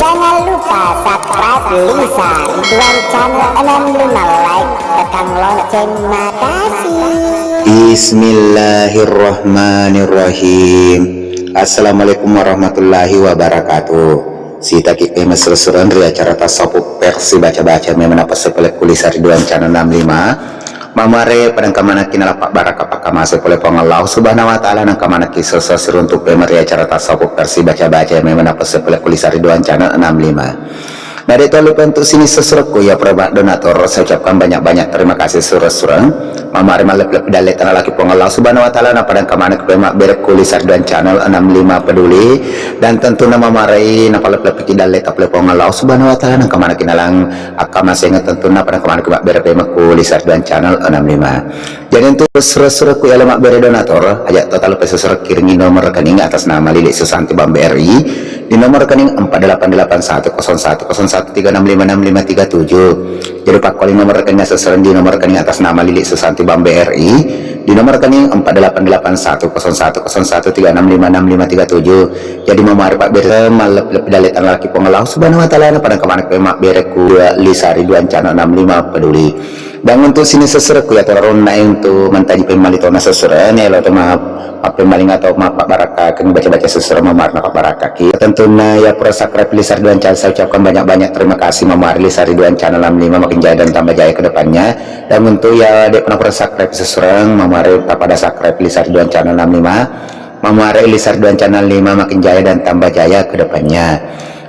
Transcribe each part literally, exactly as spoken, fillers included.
Jangan lupa subscribe Lisa Ridwan Channel enam lima, like, tekan lonceng. Makasih. Bismillahirrahmanirrahim. Assalamualaikum warahmatullahi wabarakatuh. Sitaki e mesra-srang ri acara tasawuf versi baca-baca memang apa sepele ku Lisa Ridwan Channel enam lima. Mamare padang kamanaki nalapa baraka pakkamase pole Puang Allah Subhanahu wa Ta'ala, nang kamanaki sesa siruntu pemeri acara tasawuf versi baca-baca memang apa sepele ku Lisa Ridwan Channel enam lima. Nah, de' to lupa untuk sini sesurekku ya, para donatur, saya ucapkan banyak-banyak terima kasih sureng-sureng. Mamari mallep-lep dalle tanah laki Puang Allah Subhanahu wa Ta'ala, na padang kamanaki pema berekku Lisa Ridwan Channel enam lima peduli, dan tentunya mamarai na pallep-lep ki dalle tapele Puang Allah Subhanahu wa Ta'ala, nang kamanaki nalang akkamaseng tentunya padang kamanaki mabbere pemekku Lisa Ridwan Channel enam lima. Jadi untuk sura-suraku yala mabbere donatur, aja' to talupa sesura kiringi nomor rekening atas nama Lili Susanti Bambe R I di nomor rekening empat delapan delapan satu kosong satu kosong satu tiga enam lima enam lima tiga tujuh. Jadi pakkuling nomor rekeningnya sesuai di nomor rekening atas nama Lili Susanti Bambe R I di nomor rekening empat delapan delapan satu kosong satu kosong satu tiga enam lima enam lima tiga tujuh. Jadi mamari pabbere mallep-lep dalle tanah laki Puang Allah Subhanahu wa Ta'ala, na padang kamanaki pema berekku Lisa Ridwan Channel enam lima peduli. Dan untuk sini sesurekku ya, toronna untuk mentaji pemali tona sesureknya, lo to ma-, mappemmaling atau mappabarakkakeng baca-baca sesureng mamarna pabarakkaki. Tentunya ya, pura subscribe Lisa Ridwan Channel, saya ucapkan banyak-banyak terima kasih mamari Lisa Ridwan Channel enam lima, makin jaya dan tambah jaya ke depannya. Dan untuk ya, de' pernah pura subscribe sesureng, mamari tapada subscribe Lisa Ridwan Channel enam lima. Mamare Lisa Ridwan Channel lima makin jaya dan tambah jaya ke depannya.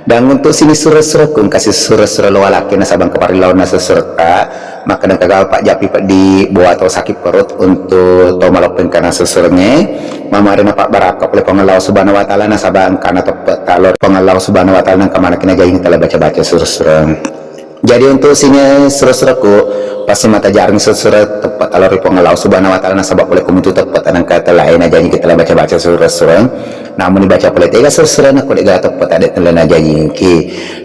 Dan untuk sini sura-suraku engka sisura-sura lo walakki nasabang keparillau na sesurta, maka engka gaga Pak Japi peddi boa atau sakit perut untuk to maloppeng kana sesurengnge. Mamare na pabbarakka pole Puang Allah Subhanahu wa Ta'ala nasabang kana teppe talo Puang Allah Subhanahu wa Ta'ala, nang kamanaki najai tala baca-baca sura-sura. Jadi untuk sini sura-suraku, pasti mata jarang sura-sura teppe talo ri Puang Allah Subhanahu wa Ta'ala, nasaba pole kumitu teppe tanang kata lain aja kita baca-baca sura-sura. Namun dibaca pole tega sura-sura, nako dega teppe tade tela najajingki.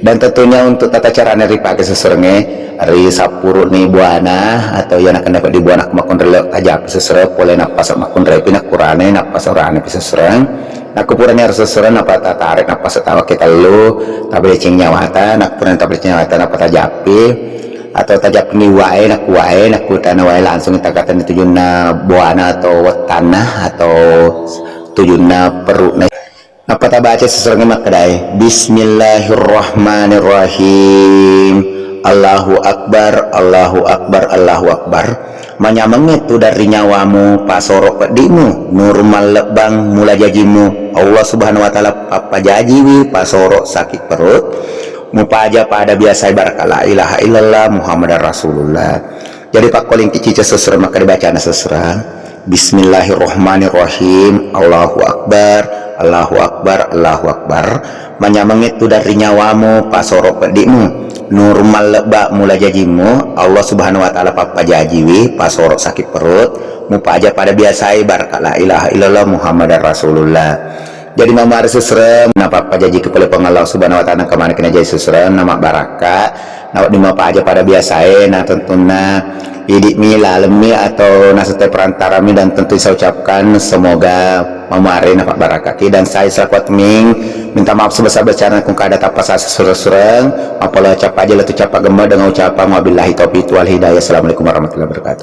Dan tentunya untuk tata caranya ripake sura-suranya, ri sappuru ni buana atau ya nakana di buana makunre tajapi sura-sura, pole nappasa makunre pi nakurane nappasa urane pi sura-sura. Nakko purani aro sessureng, nappa tatarik, nappa setawa ke tellu, tabeleceng nyawata, nakko purani tabeleceng nyawata, nappa tajappi, atau tajappi ni wae, nakko wae, nakko tana wae langsung takatani tujunna buana atau wettanna, atau tujunna perutna. Nappa tabaca sessurengnge makkedae, Bismillahirrahmanirrahim. Allahu Akbar, Allahu Akbar, Allahu Akbar. Manyamengnge tudang ri nyawamu, pasoro peddi'mu, nuru mallebbang mula jajimmu. Allah Subhanahu wa Ta'ala pappajajiwi pasoro sakit perut. Mupaja pada biasai baraka la ilaha illallah Muhammadar Rasulullah. Jadi pakkolingki cica sesura maka dibacana sesura. Bismillahirrahmanirrahim. Allahu Akbar, Allahu Akbar, Allahu Akbar. Manyamengnge tudang ri nyawamu, pasoro peddi'mu, nuru mallebba mula jajimmu, Allah Subhanahu wa Ta'ala pappajajiwi pasoro sakit perut, mupaja pada biasai baraka la ilaha illallah Muhammadar Rasulullah. Jadi mamari sesrem, napappajajiki pole Puang Allah Subhanahu wa Ta'ala, engka manekki najai sesrem, namabbarakka, nawedding mapaja pada biasae, na tentunna idi'mi, lalemmi, atau nasette perantarami, dan tentu saya ucapkan semoga mamare napabbarakkaki. Dan saya selaku admin minta maaf sebesar-besarnya kung kada tappa sasa sureng-sureng, mapolo cappa aja letu cappa gemma dengan ucapan wabillahi taufiq wal hidayah. Assalamualaikum warahmatullahi wabarakatuh.